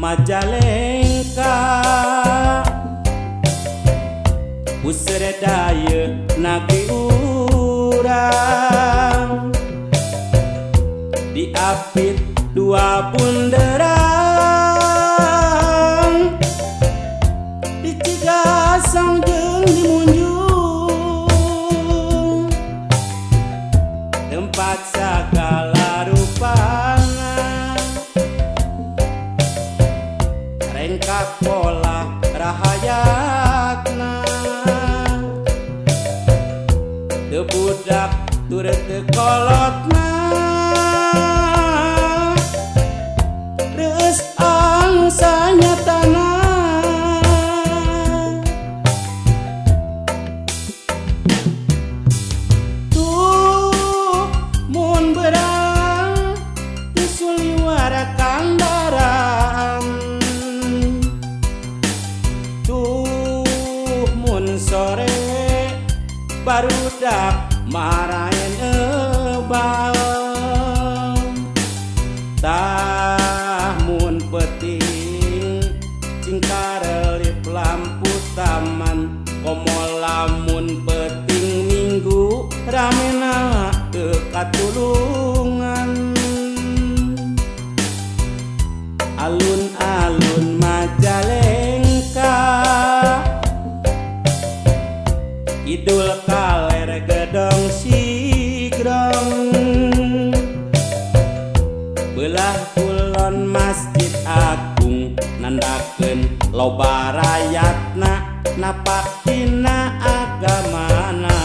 Majalengka Puseur daya nagri urang diapit dua bunderan di Cigasong jeung di Munjung tempat sagala rupana rengkak pola rahayatna teu budak tur teu kolotna reus anu sanyatana tuh mun berang ti suliwara kandaraan tuh mun sore barudak maraen ebal tah mun peuting cingkarelip lampu taman komo lamun peuting minggu ramena teu katulungan alun-alun Majalengka Kidul kaler gedong sigrong belah kulon Masjid Agung nandakeun loba rayatna napak dina agamana.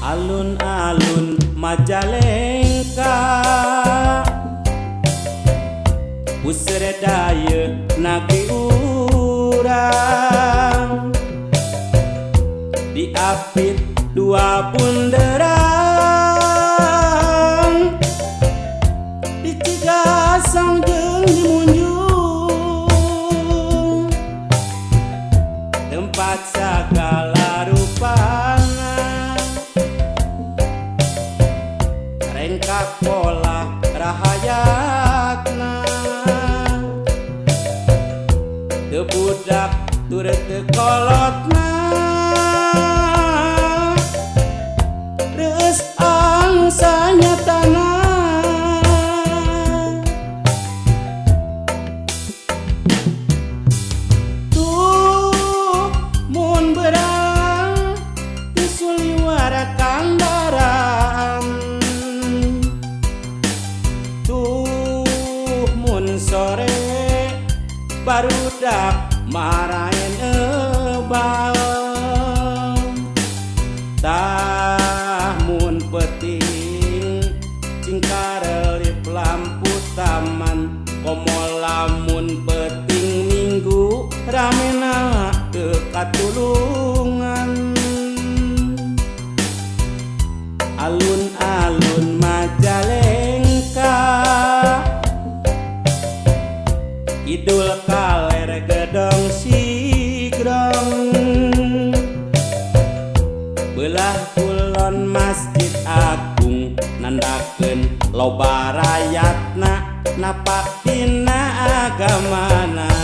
Alun-alun Majalengka Puseur daya nagri urang diapit dua bunderan di Cigasong jeung di Munjung tempat sagala rupana rengkak pola rahayatna teu budak tur teu kolotna reus anu sanyatana tuh mun berang ti suliwara kandaraan tuh mun sore barudak maraen ebal tah mun peuting cingkarelip lampu taman komo lamun peuting minggu ramena teu katulungan alun-alun Majalengka Kidul kaler gedong sigrong belah kulon Masjid Agung nandakeun loba rayatna napak dina agamana.